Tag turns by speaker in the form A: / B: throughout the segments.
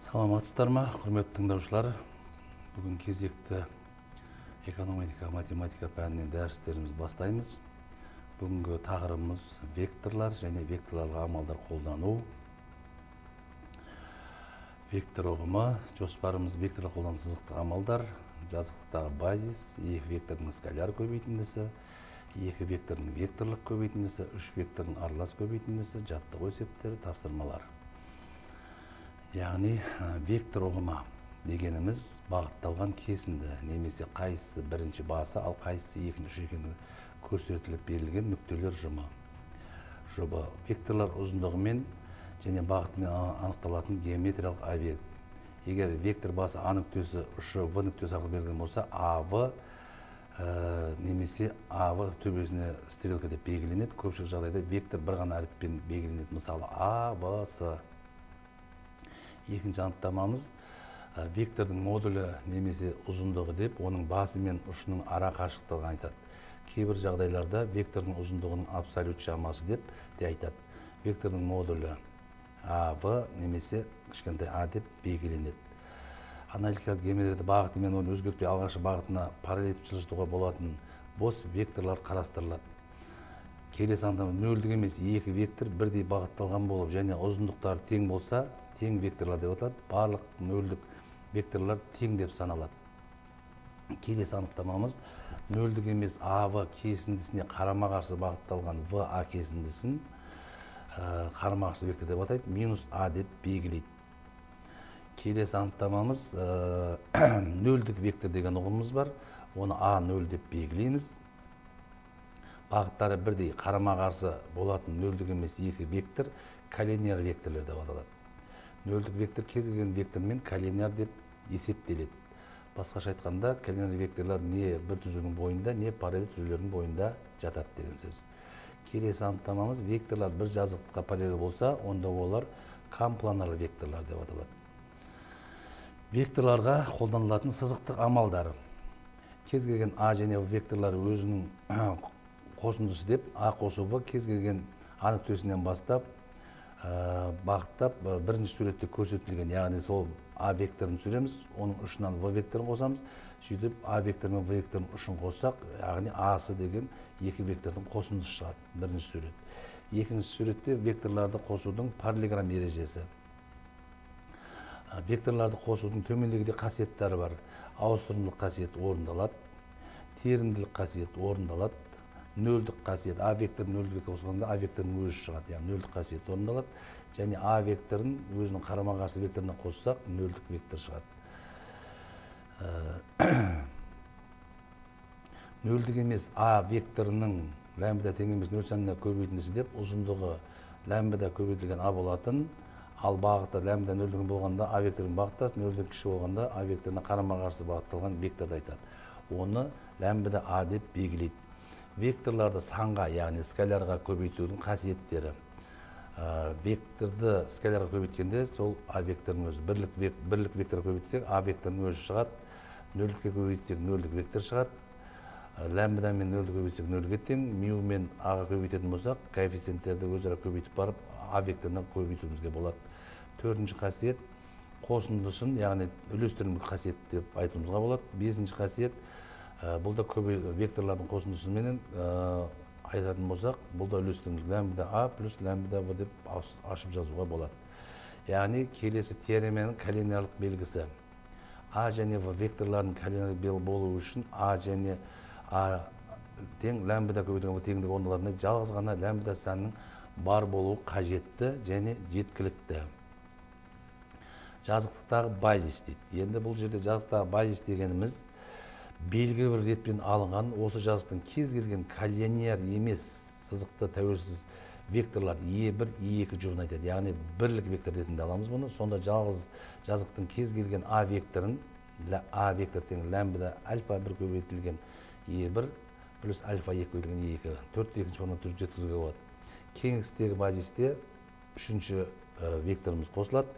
A: Саламатсыздар ма, құрметті тыңдаушылар! Бүгін кезекті экономика, математика пәнінен дәрістерімізді бастаймыз. Бүгінгі тақырыбымыз векторлар және векторларға амалдар қолдану. Вектор ұғымы, жоспарымыз: векторлар қолдану, сызықтық амалдар, жазықтықтағы базис, екі вектордың скаляр көбейтіндісі, екі вектордың векторлық көбейтіндісі, үш вектордың аралас көбейтіндісі, жаттығу есептері, тапсырмалар. Яғни вектор ұғымы дегеніміз бағытталған кесінді немесе қайсысы бірінші басы, ал қайсысы екінші ұшы екені көрсетіліп берілген нүктелер жұбы. Векторлар ұзындығымен және бағытымен анықталатын геометриялық объект. Егер вектор басы А нүктесі, ұшы В нүктесі арқылы берілген болса, АВ немесе АВ төбесіне стрелка деп белгіленеді. Көпшілік жағдайда вектор бір ғана әріппен белгіленеді, мысалы, А, В, С. Екінші анықтамамыз: вектордың модулі немесе ұзындығы деп оның басы мен ұшының ара қашықтығын айтады. Кейбір жағдайларда вектордың ұзындығының абсолют шамасы деп те айтады. Вектордың модулі а, в немесе кішкентай а деп белгіленеді. Аналитикалық геометрияда бағыты мен оны өзгертпей, алғашқы бағытына параллель етіп жылжытуға болатын бос векторлар қарастырылады. Келесі анықтама: нөлдік емес екі вектор бірдей бағытталған болып және ұзындықтары тең болса, тең векторлар деп аталады. Барлық нөлдік векторлар тең деп саналады. Келесі анықтамамыз: нөлдік емес АВ кесіндісіне қарама қарсы бағытталған ВА кесіндісін қарама қарсы вектор деп атайды, минус А деп белгілейді. Келесі анықтамамыз: нөлдік вектор деген ұғымымыз бар, оны А нөл деп белгілейміз. Бағыттары бірдей, қарама қарсы болатын нөлдік емес екі вектор коллинеар векторлер деп аталады. Нөлдік вектор кез келген вектормен коллинеар деп есептеледі. Басқаша айтқанда, коллинеар векторлар не бір түзудің бойында, не параллель түзулердің бойында жатады деген сөз. Келесі анықтамамыз: векторлар бір жазықтыққа параллель болса, онда олар компланарлы векторлар деп аталады. Векторларға қолданылатын сызықтық амалдар: кез келген а және в векторлары өзінің қосындысы деп а қосу в кез келген а нүктесінен бастап бағыттап, бірінші суретте көрсетілген, яғни сол а векторын түсіреміз, оның ұшынан в векторын қосамыз. Сөйтіп, а вектор мен в векторының ұшын қоссақ, яғни ас деген екі вектордың қосындысы шығады. Бірінші сурет. Екінші суретте векторларды қосудың параллелограмм ережесі. Векторларды қосудың төмендегідей қасиеттері бар: ауыстырымдылық қасиет орындалады, терімділік қасиет орындалады, нөлдік қасиет, а векторын нөлдік вектор қосқанда, а векторының өзі шығады, яғни нөлдік қасиет орындалады және а векторын өзінің қарама қарсы векторына қоссақ, нөлдік вектор шығады. Нөлдік емес а векторының лямбда тең емес нөл санына көбейтіндісі деп ұзындығы лямбда көбейтілген а болатын, ал бағыты лямбда нөлден болғанда, а векторының бағыттас, нөлден кіші болғанда, а векторына қарама қарсы бағытталған векторды айтады, оны лямбда а деп белгілейді. Векторларды санға, яғни скалярға көбейтудің қасиеттері: векторды скалярға көбейткенде, сол а векторының өзі, бірлік векторға көбейтсек, а векторының өзі шығады, нөлдікке көбейтсек, нөлдік вектор шығады, лямбда мен нөлді көбейтсек, нөлге тең. Мю мен аға көбейтетін болсақ, коэффициенттерді өзара көбейтіп барып, а векторына көбейтуімізге болады. Төртінші қасиет: қосындысын, яғни үлестірімдік қасиет деп айтуымызға болады. Бесінші қасиет, бұл да векторлардың қосындысыменен айтатын болсақ, бұл да үлестірімдік, лямбда а плюс лямбда в деп ашып жазуға болады. Яғни келесі теореманың коллинеарлық белгісі: а және в векторларының коллинеарлық болуы үшін а және а тең лямбда көбейтілген в теңдігі орындалатындай жалғыз ғана лямбда санының бар болуы қажетті және жеткілікті. Жазықтықтағы базис дейді. Енді бұл жерде жазықтықтағы базис дегеніміз белгілі бір ретпен алынған осы жазықтың кез келген коллинеар емес сызықты тәуелсіз векторлар Е1, Е2 жұбын айтады, яғни бірлік вектор ретінде аламыз бұны. Сонда жалғыз жазықтың кез келген а векторын, а вектор тең лямбда альфа 1 көбейтілген Е1 плюс альфа 2 көбейтілген Е2, төрт екінші формула түрде жеткізуге болады. Кеңістіктегі базисте үшінші векторымыз қосылады.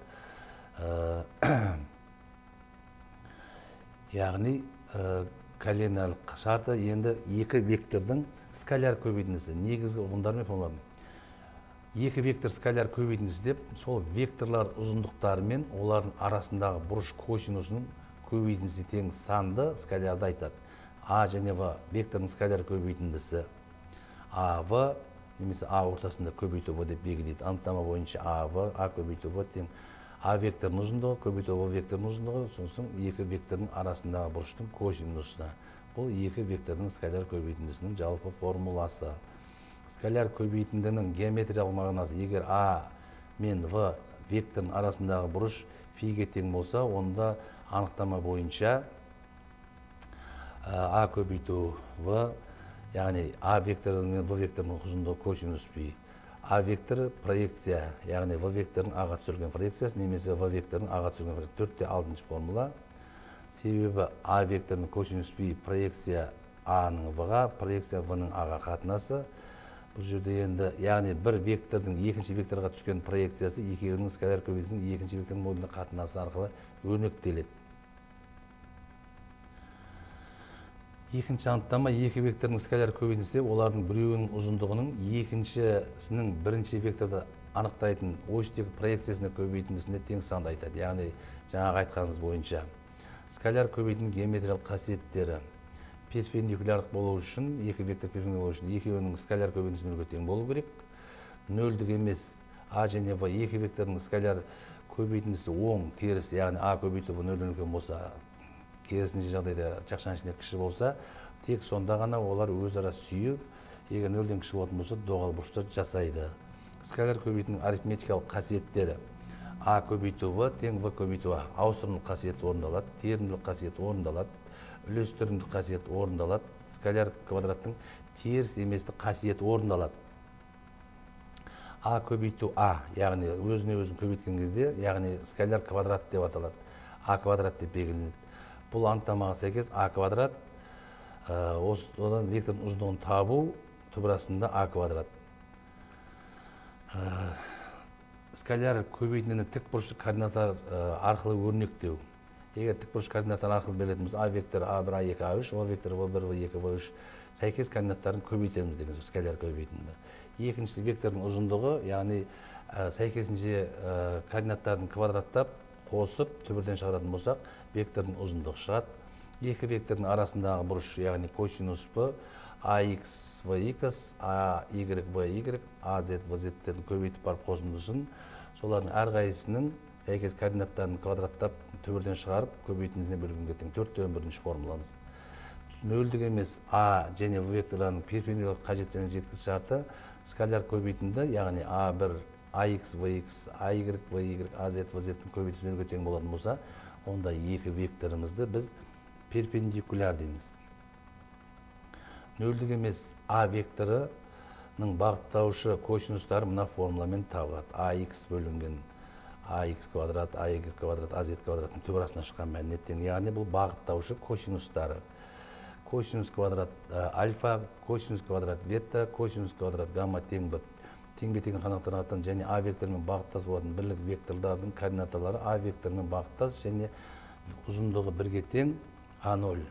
A: Яғни коллинеарлық шарты. Енді екі вектордың скаляр көбейтіндісі негізгі ұғымдар мен формулалар. Екі вектор скаляр көбейтіндісі деп сол векторлар ұзындықтары мен олардың арасындағы бұрыш косинусының көбейтіндісіне тең санды скалярды айтады. А және В векторының скаляр көбейтіндісі А В немесе А ортасында көбейту В деп белгілейді. Анықтама бойынша А В, А көбейту В тең А векторының ұзындығы көбейту В векторының ұзындығы, сосын екі вектордың арасындағы бұрыштың косинусына. Бұл екі вектордың скаляр көбейтіндісінің жалпы формуласы. Скаляр көбейтіндінің геометриялық мағынасы: егер А мен В векторының арасындағы бұрыш фиге тең болса, онда анықтама бойынша А көбейту В, яғни А векторы мен В векторының ұзындығы косинус фи. А векторы проекция, яғни В векторының А-ға түсірілген проекциясы немесе В векторының А-ға түсірілген проекциясы. 4-те 6 формула. Себебі А векторының косинус фи проекция А-ның В-ға, проекция В-ның А-ға қатынасы. Бұл жерде енді, яғни бір вектордың екінші векторға түскен проекциясы екеуінің скаляр көбейтіндісінің екінші вектордың модуліне қатынасы арқылы өрнектеледі. Екінші анықтама: екі вектордың скаляр көбейтіндісі деп олардың біреуінің ұзындығының екіншісінің бірінші векторды анықтайтын осьтегі проекциясына көбейтіндісіне тең санды айтады. Яғни жаңағы айтқанымыз бойынша скаляр көбейтіндінің геометриялық қасиеттері: перпендикулярлық болу үшін, екі вектор перпендикуляр болу үшін екеуінің скаляр көбейтіндісі нөлге тең болу керек. Нөлдік емес А және В екі вектордың скаляр көбейтіндісі оң теріс, яғни А көбейту В нөлден үлкен болса, керісінше жағдайда жақшаның ішінде кіші болса, тек сонда ғана олар өзара сүйіп, егер нөлден кіші болатын болса, доғал бұрыштар жасайды. Скаляр көбейтіндінің арифметикалық қасиеттері: А көбейту В тең В көбейту А. Ауыстырымдылық қасиет орындалады, терімділік қасиет орындалады, үлестірімдік қасиет орындалады, скаляр квадраттың теріс еместік қасиеті орындалады. А көбейту А, яғни өзіне өзін көбейткен кезде, яғни скаляр квадрат деп аталады, А квадрат деп белгіленеді. Бұл анықтамаға сәйкес А квадрат, одан вектордың ұзындығын табу түбір астында А квадрат. Скаляр көбейтіндіні тік бұрышты координаттар арқылы өрнектеу. Егер тік бұрыш координаттар арқылы берілетін болса, А векторы А1, А2, А3, В векторы В1, В2, В3 сәйкес координаттарын көбейтеміз деген сөз скаляр көбейтінді. Екіншісі вектордың ұзындығы, яғни сәйкесінше координаттарын квадраттап қосып түбірден шығаратын болсақ, вектордың ұзындығы шығады. Екі вектордың арасындағы бұрыш, яғни косинус П, АХ, ВХ, АY, ВY, АЗ, ВЗ-терін көбейтіп барып қосындысын, солардың әрқайсысының сәйкес координаттарын квадраттап түбірден шығарып көбейтіндісіне бөлгенге тең. 4-те 11 формуламыз. Нөлдік емес А және В векторларының перпендикулярлық қажет және жеткілікті шарты: скаляр көбейтінді, яғни А1, АХ, ВХ, АY, ВY, АЗ, ВЗ-тің көбейтіндісі нөлге тең болатын болса, онда екі векторымызды біз перпендикуляр дейміз. Нөлдік емес А векторының бағыттаушы косинустары мына формуламен табылады. АХ бөлінген АХ квадрат, АY квадрат, АЗ квадраттың түбір астынан шыққан мәніне тең. Яғни бұл бағыттаушы косинустары. Косинус квадрат альфа, косинус квадрат бета, косинус квадрат гамма тең бір. Теңбе тең қанаттанатын және А векторымен бағыттас болатын бірлік векторлардың координаталары А векторымен бағыттас және ұзындығы бірге тең А0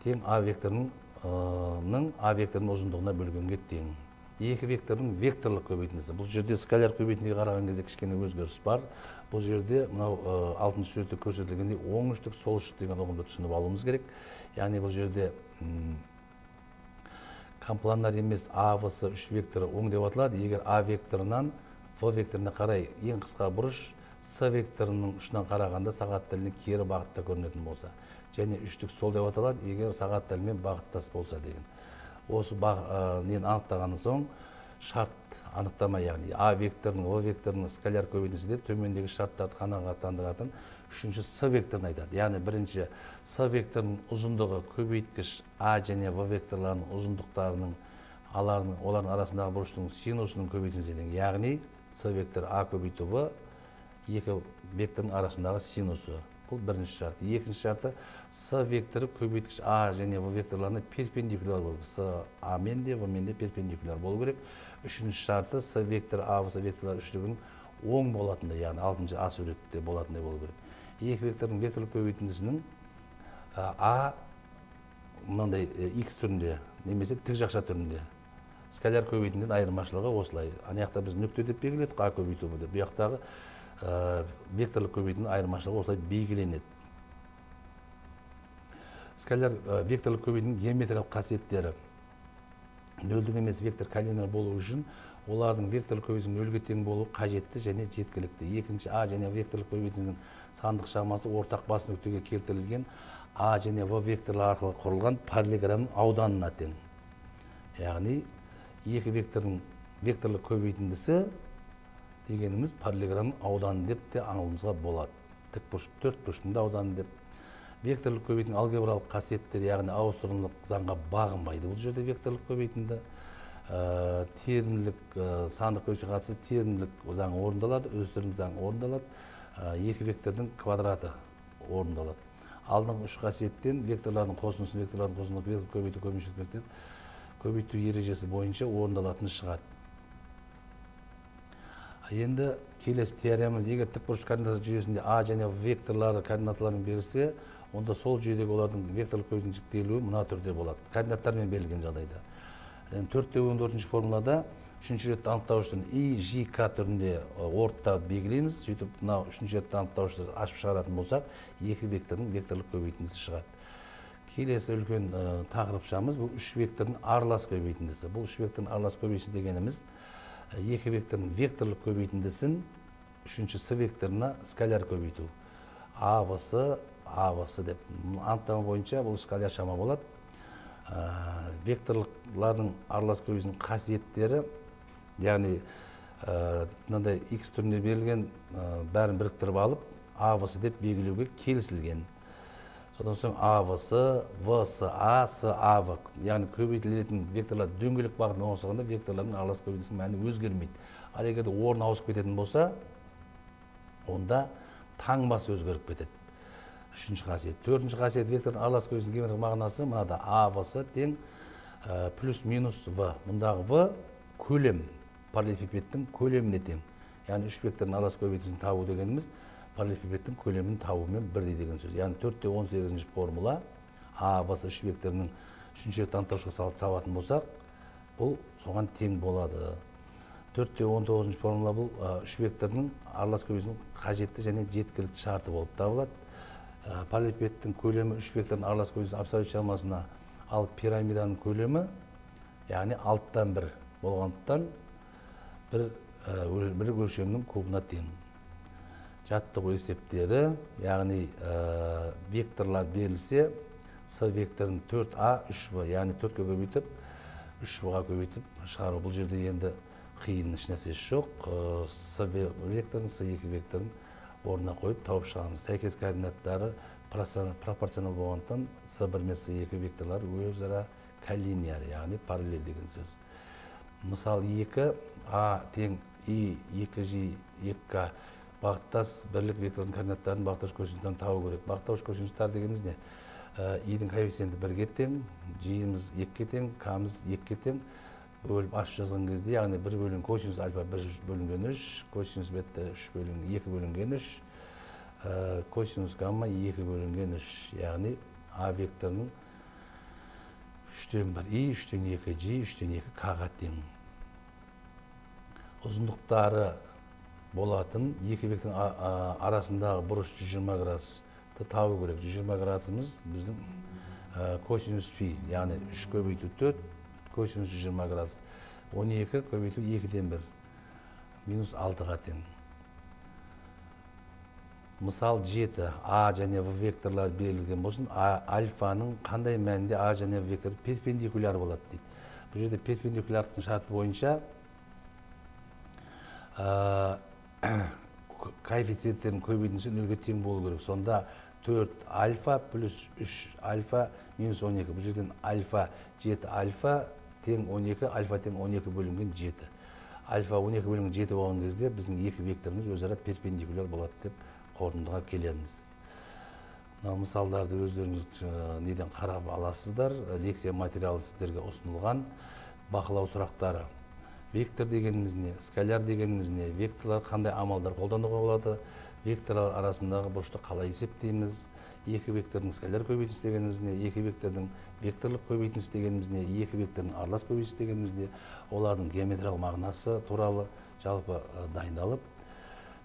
A: тең А векторының А векторының ұзындығына бөлгенге тең. Екі вектордың векторлық көбейтіндісі. Бұл жерде скаляр көбейтіндіге қараған кезде кішкене өзгеріс бар. Бұл жерде мынау 6-шы суретте көрсетілгендей оң үштік, сол үштік деген ұғымды түсініп алуымыз керек. Яғни бұл жерде компланар емес А, В, С үш векторы оң деп аталады. Егер А векторынан В векторына қарай ең қысқа бұрыш С векторының ұшынан қарағанда сағат тіліне кері бағытта көрінетін болса, және үштік сол деп аталады, егер сағат тілімен бағыттас болса деген. Осы нені анықтағаннан соң шарт анықтама, яғни А векторының, В векторының скаляр көбейтіндісі деп төмендегі шарттарды қанағаттандыратын үшінші С векторын айтады. Яғни бірінші С векторының ұзындығы көбейткіш А және В векторларының ұзындықтарының олардың арасындағы бұрыштың синусының көбейтіндісі тең. Яғни С векторы А көбейту В екі вектордың арасындағы синусы. Бұл бірінші шарт. Екінші шарты: С векторы көбейткіш А және В векторларына перпендикуляр болу керек. С А мен де, В мен де перпендикуляр болу керек. Үшінші шарты: С векторы А, В, С векторлар үштігінің оң болатындай, яғни 6-шы А суретте болатындай болу керек. Екі вектордың векторлық көбейтіндісінің А мынандай X түрінде немесе тік жақша түрінде Скаляр көбейтінден айырмашылығы осылай. Ана жақта біз нүкте деп белгіледік, А көбейту Б деп. Бұл жақтағы векторлық көбейтінің айырмашылығы осылай белгіленеді. Скаляр векторлық көбейтінің геометриялық қасиеттері. Нөлдік емес вектор коллинеар болу үшін олардың векторлық көбейтісінің нөлге тең болуы қажетті және жеткілікті. Екінші А және векторлық көбейтісінің сандық шамасы ортақ бас нүктеге келтірілген А және В векторлары арқылы құрылған параллелограммның ауданына тең. Яғни екі вектордың векторлық көбейтіндісі дегеніміз параллелограммның ауданы деп те аңлауымызға болады. Тікбұрыш, төртбұрыштың да ауданы деп. Векторлық көбейтінің алгебралық қасиеттері, яғни ауыстырымдылық заңға бағынбайды. Бұл жерде векторлық көбейтінді терімділік, сандық көбейтушіге қатысты терімділік заңы орындалады, өсірімділік заңы орындалады, екі вектордың квадраты орындалады. Алдыңғы үш қасиеттен векторлардың қосындысын, векторлардың қосындысы, вектор көбейту, көбейту деп көбейту ережесі бойынша орындалатыны шығады. Енді келесі теоремамыз, егер тікбұрыш координаталар жүйесінде А және В векторлары координаталарын берілсе, онда сол жүйедегі олардың векторлық көбейтуінің жіктелуі мына түрде болады. Координаттармен берілген жағдайда. Енді төртте он төртінші формулада үшінші ретті анықтауыштың И, Ж, К түрінде орттарды белгілейміз. Сөйтіп мынау үшінші ретті анықтауышты ашып шығаратын болсақ, екі вектордың векторлық көбейтіндісі шығады. Келесі үлкен тақырыпшамыз бұл үш вектордың аралас көбейтіндісі. Бұл үш вектордың аралас көбейтіндісі дегеніміз екі вектордың векторлық көбейтіндісін үшінші С векторына скаляр көбейту. А, В, С, А, В, С деп. Анықтама бойынша бұл скаляр шама болады. Векторлардың аралас көбейтісінің қасиеттері, яғни мынандай X түрінде берілген, бәрін біріктіріп алып А, В, С деп белгілеуге келісілген. Содан соң А, В, С, В, С, А, С, А, В, яғни көбейтілетін векторлар дөңгелек бағытын ауысқанда векторлардың аралас көбейтісінің мәні өзгермейді. Ал егер де орын ауысып кететін болса, онда таңбасы өзгеріп кетеді. Үшінші қасиет. Төртінші қасиет, вектордың аралас көбейтісінің геометриялық мағынасы мынада: А, В, С тең плюс минус В. Мұндағы В көлем, параллелепипедтің көлеміне тең. Яғни үш вектордың аралас көбейтісін табу дегеніміз параллелепипедтің көлемін табумен бірдей деген сөз. Яғни төртте он сегізінші формула А, В, С үш векторының үшінші ретті анықтаушыға салып табатын болсақ, бұл соған тең болады. Төртте он тоғызыншы формула бұл үш вектордың аралас көбейтісінің қажетті және жеткілікті шарты болып табылады. Параллелепипедтің көлемі үш вектордың аралас көбейтісінің абсолют шамасына, ал пирамиданың көлемі, яғни алтыдан бір болғандықтан бір өлшемнің кубына тең. Жаттығу есептері, яғни векторлар берілсе, С векторын 4А, 3В, яғни 4-ке көбейтіп, 3В-ға көбейтіп шығару. Бұл жерде енді қиын ешнәрсесі жоқ. С векторын, С2 векторын орнына қойып тауып шығамыз. Сәйкес координаттары пропорционал болғандықтан С1 мен С2 векторлары өзара коллинеар, яғни параллель деген сөз. Мысал 2, А тең И 2 Ж 2 К бағыттас бірлік вектордың координаттарын бағыттауыш косинустан табу керек. Бағыттауыш косинустар дегеніміз не? И-дің коэффициенті 1-ге тең, Ж-іміз 2-ге тең, К-мыз 2-ге тең. Бөліп ашып жазған кезде, яғни 1 бөлінген косинус альфа 1 бөлінген 3, косинус бета 3 бөлінген 2 бөлінген 3, косинус гамма 2 бөлінген 3, яғни А векторының 3-тен 1 И, 3-тен 2 Ж, 3-тен 2 К-ға тең. Ұзындықтары болатын екі вектордың арасындағы бұрыш 120 градусты табу керек. 120 градусымыз біздің косинус фи, яғни 3 көбейту 4 косинус 120 градус, 12 көбейту 2-ден 1 минус 6-ға тең. Мысал 7, А және В векторлар берілген болсын, А, альфаның қандай мәнінде А және В векторы перпендикуляр болады дейді. Бұл жерде перпендикулярлықтың шарты бойынша коэффициенттердің көбейтіндісі нөлге тең болу керек. Сонда 4 альфа плюс 3 альфа минус 12. Бұл жерден альфа 7 альфа тең 12, альфа тең 12 бөлінген 7. Альфа 12 бөлінген 7 болған кезде біздің екі векторымыз өзара перпендикуляр болады деп қорытындыға келеміз. Мынау мысалдарды өздеріңіз неден қарап аласыздар. Лекция материалы сіздерге ұсынылған. Бақылау сұрақтары. Вектор дегеніміз не? Скаляр дегеніміз не? Векторлар қандай амалдар қолдануға болады? Векторлар арасындағы бұрышты қалай есептейміз? Екі вектордың скаляр көбейтіндісі дегеніміз не, екі вектордың векторлық көбейтіндісі дегеніміз не, екі вектордың аралас көбейтіндісі дегеніміз не, олардың геометриялық мағынасы туралы жалпы дайындалып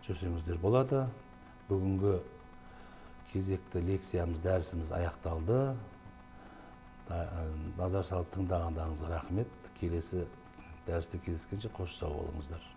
A: жүрсеңіздер болады. Бүгінгі кезекті лекциямыз, дәрісіміз аяқталды. Назар салып тыңдағандарыңызға рахмет. Келесі дәрісте кездескенше қош сау болыңыздар.